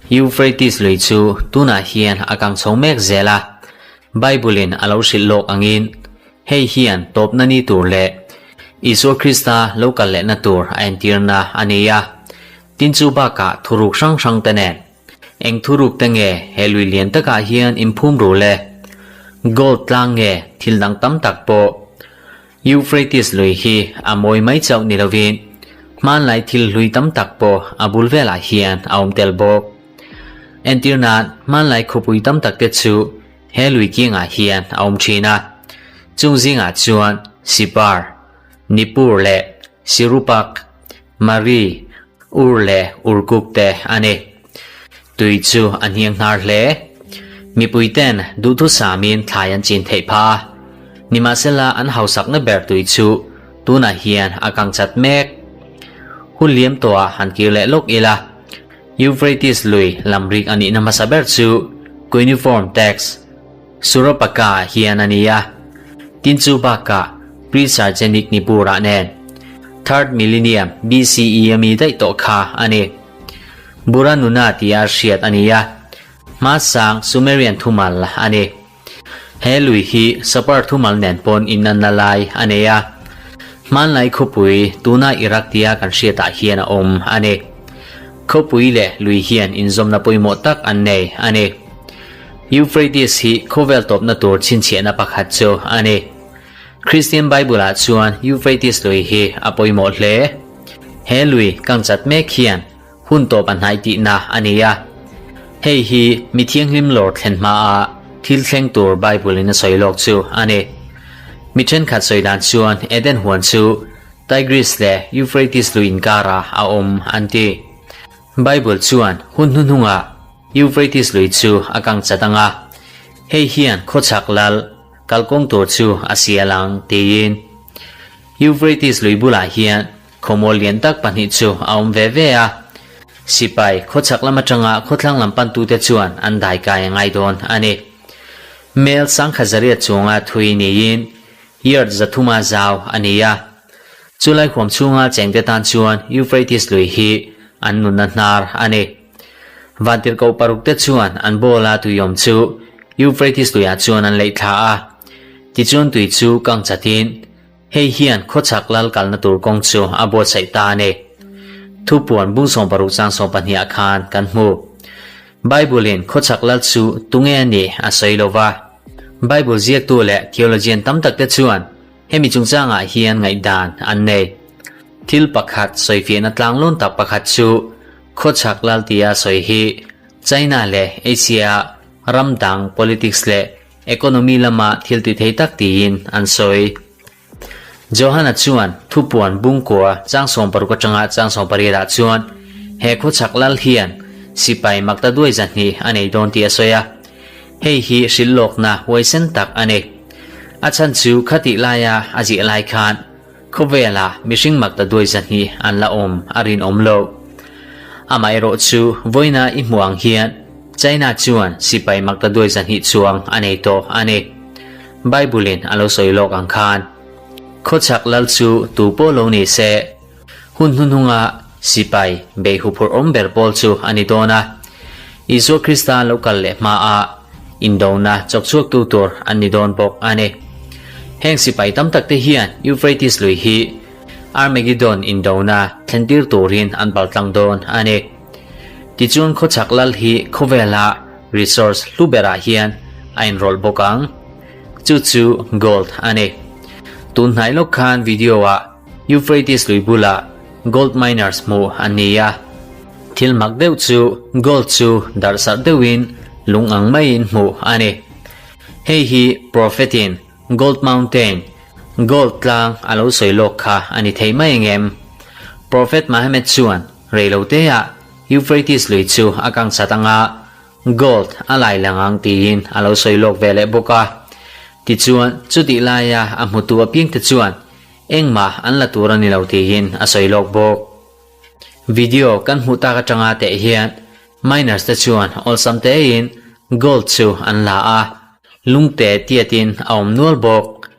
Euphrates lui chu tunah hian a kang chho mek zel a, Bible-in a lo hrilh lawk angin hei hian tawpna ni tur leh Isua Krista lo kal lehna tur a entirna a ni a. Tin chu bakah thuruk hrang hrang te nen Eng thuruk te nge he lui lian takah hian inphum ru le? Gold tlang nge thil dang tam tak pawh? Euphrates lui hi a mawi mai chauh ni lovin hmanlai thil hlui tam tak pawh a bul velah hian a awm tel bawk. Entir nan hmanlai khawpui tam tak te chu he lui kiangah hian a awm thin a, chung zingah chuan Sipar, Nippur leh Sirupak, Mari, Ur leh Urkuk te a ni. Tui chu a hniang hnar hle. Mipui ten duhthusamin thlai an chin theih phah a. Nimahsela an hausakna ber tui chu tunah hian a kang chat mek. Hun liam tawhah han kir leh lawk ila, Euphrates lui lamrik a nihna hmasa ber chu cuneiform text, Suropaka hian a ni a, tin chu bakah Pre-Sargenic Nippur-ah nen Third Millennium BCE a mi daih tawh kha a ni. Buranuna tia hriat a ni a, hmasang Sumerian thumal a ni. He lui hi Sapar thumal nen pawn inanna lai a nei a, hmanlai khawpui tuna Iraq tia kan hriatah hian a awm a ni. Khawpui leh lui hian inzawmna pawimawh tak an nei a ni. Euphrates hi khawvel tawpna tur chhinchhiahna pakhat chu a ni. Kristian Bible-ah chuan Euphrates lui hi a pawimawh hle. He lui kang chat mek hian hun tawp a hnai tihna a ni a. Hei hi mi thianghlim lawr thlen hmaa thil thleng tur Bible-in a sawi lawk chu a ni. Mi thenkhat sawi dan chuan Eden huan chu Tigris leh Euphrates lui inkarah a awm an ti. Bible chuan hun hnuhnungah Euphrates lui chu a kang chat ang a, hei hian khawchhak lal kalkawng tur chu a sial ang tiin. Euphrates lui bulah hian khawmual lian tak pahnih chu a awm ve ve a, sipai khawchhak lam atanga khawthlang lam pantute chuan an daikai a ngai dawn a ni. Mel sangkhat zariat chunga thui niin yard zathuma zau a ni a. Chulai huam chhunga chengte tan chuan Euphrates lui hi an nunna hnar a ni. Vantirhkoh parukte chuan an bawla tui awm chu Euphrates luiah chuan an leih thla a. Tichuan tui chu kang chatin, hei hian khawchhak lal kalna tur kawng chu a buatsaih ta a ni. Thupuan bung 60 chang 12 ah khan kan hmu. Bible-in khawchhak lal chu tunge a nih a sawi lo va. Bible ziaktu leh theologian tam takte chuan Hemi chungchangah hian ngaihdan an nei. Thil pakhat sawifiahna tlanglawn tak pakhat chu khawchhak lal tia sawi hi China leh Asia ram dang politics leh economy lama thil ti thei tak tiin an sawi. Johana chuan thupuan bungkua chang 60 atanga chang 18 ah chuan he khawchhak lal hian sipai makta duai zahnih a nei dawn tih a sawi a. Hei hi hrilh lawkna huaisen tak a ni. A chhan chu khatih laia a ziah lai khan khawvela mihring mak ta duai zahnih an la awm a rinawm lo. Amaherawh chu vawiina i hmuh ang hian China chuan sipai mak ta duai zahnih chuang a nei tawh a ni. Bible-in a lo sawi lawk ang khan khawchhak lal chu tu pawh lo ni se, Hun hnuhnunga sipai bei huphurh awm ber pawl chu a ni dawn a. Isua Krista lo kal leh hmaa indona chawkchhuaktu tur an ni dawn bawk a ni. Heng sipai tam takte hian Euphrates lui hi Armageddon indona thlentir turin an paltlang dawn a ni. Tichuan khawchhak lal hi khawvela resource hlu berah hian a inrawlh bawk ang. Chu chu gold a ni. Tun hnai lawk khan video-ah Euphrates lui bulah gold miners hmuh an ni a, thil mak deuh chu gold chu darhsarh deuhin lung ang maiin hmuh a ni. Hei hi Prophet-in Gold Mountain, Gold tlang a lo sawi lawk kha a ni thei mai ang em? Prophet Muhammad chuan reiloteah Euphrates lui chu a kang chat ang a, Gold a lai lang ang tiin a lo sawi lawk ve leh bawk a. Tichuan, chutih laia a hmutu apiangte chuan Engmah an la tur a ni lo tiin a sawi lawk bawk. Video kan hmuh tak atanga teh hian miners te chuan awlsam tein gold chu an la a, lungte tiatin a awm nual bawk.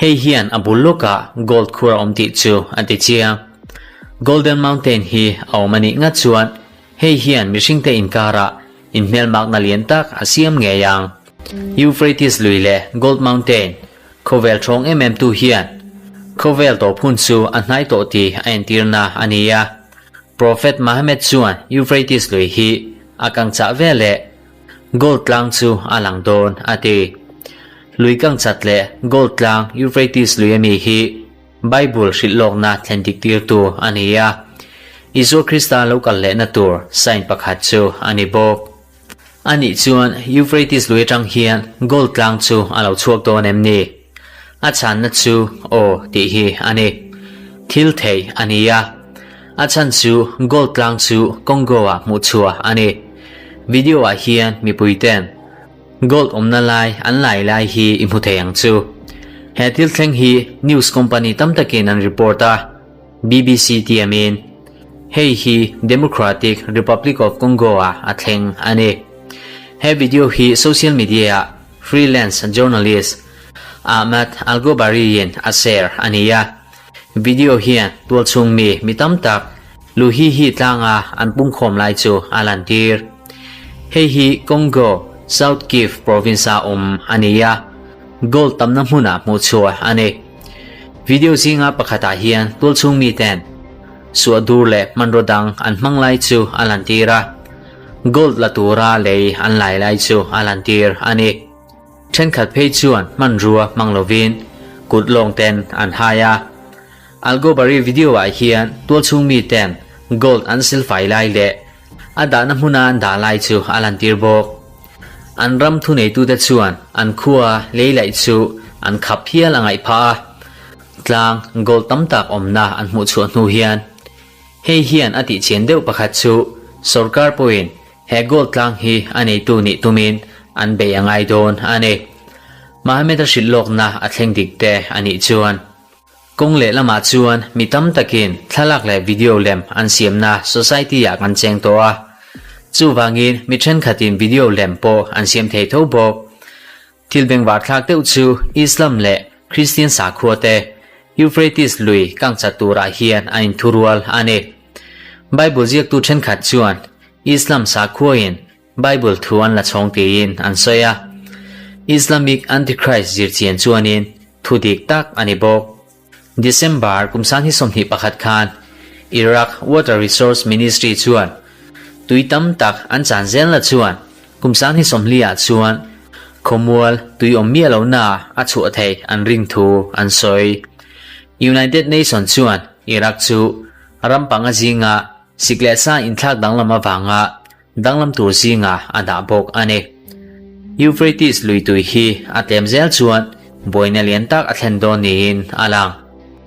Hei hian a bul lawkah gold khur a awm tih chu a ti chiang. Golden Mountain hi a awm a nih ngat chuan hei hian mihringte inkarah inhmelmakna lian tak a siam ngei ang. Euphrates lui leh Gold Mountain khawvel ṭhawng em em tu hian khawvel tawp hun chu a hnai tawh tih a entirna a ni a. Prophet Muhammad chuan Euphrates lui hi a kang chah veleh Gold tlang chu a lang dawn a ti. Lui kang chat leh Gold tlang Euphrates lui ami hi Bible hrilh lawkna thlen dik tirtu a ni a. Isua Krista lo kal lehna tur sign pakhat chu a ni bawk. Anih chuan Euphrates lui atang hian Gold tlang chu a lo chhuak dawn em ni? A chhanna chu aw tih hi a ni. Thil thei a ni a. A chhan chu Gold tlang chu Congo ah hmuh chhuah a ni. Video ah hian mipui ten Gold awmna lai an lai lai hi i hmu thei ang chu. He thil thleng hi news company tam takin an report a, BBC tiamin hei hi Democratic Republic of Congo ah a thleng a ni. He video hi social media ah freelance journalist Ahmad Algobari-in a share a ni a. Video hian tualchhung mi mi tam tak Luhihi tlanga an pungkhawm lai chu a lantir. Hei hi Congo, South Kivu province-a awm a ni a, gold tamna hmunah hmuh chhuah a ni. Video zinga pakhatah hian tualchhung miten suah dur leh hmanraw dang an hmang lai chu a lantir a, gold la tura lei an lai lai chu a lantir a ni. Thenkhat phei chuan hmanrua hmang lovin kut lawng ten an hai a. Algobari video ah hian tualchhung mi ten gold an silfai lai leh a dahna hmuna an dah lai chu a lantir bawk. An ram thuneitute chuan an khua lei laih chu an khap hial a ngaih phah a. Tlang gold tam tak awmna an hmuh chhuah hnu hian hei hian a tihchian deuh pakhat chu sorkar pawhin He gold tlang hi a neitu nih tumin an bei a ngai dawn a ni. Mohammed-a hrilh lawkna a thleng dik te a nih chuan kawng leh lamah chuan mi tam takin thlalak leh video lem an siamna society-ah kan cheng tawh a. Chuvangin mi thenkhatin video lem pawh an siam thei tho bawk. Thil bengvar thlak deuh chu Islam leh Kristian sakhua te Euphrates lui kangchat turah hian an inthurual a ni. Bible ziaktu thenkhat chuan Islam sakhuain Bible thu an la chhawng tiin an sawi a. Islamic Antichrist zirchian chuanin thu dik tak a ni bawk. December kum sang hi 21 khan Iraq Water Resource Ministry chuan tui tam tak an chan zel na chuan kum sang hi 40 ah chuan khawmual tui awm miah lo na a chhuah thei an ring thu an sawi. United Nations chuan Iraq chu ram panga zinga sik leh sa inthlak danglam avanga danglam tur zinga a dah bawk a ni. Euphrates lui tui hi a tlem zel chuan buaina lian tak a thlen dawn niin a lang.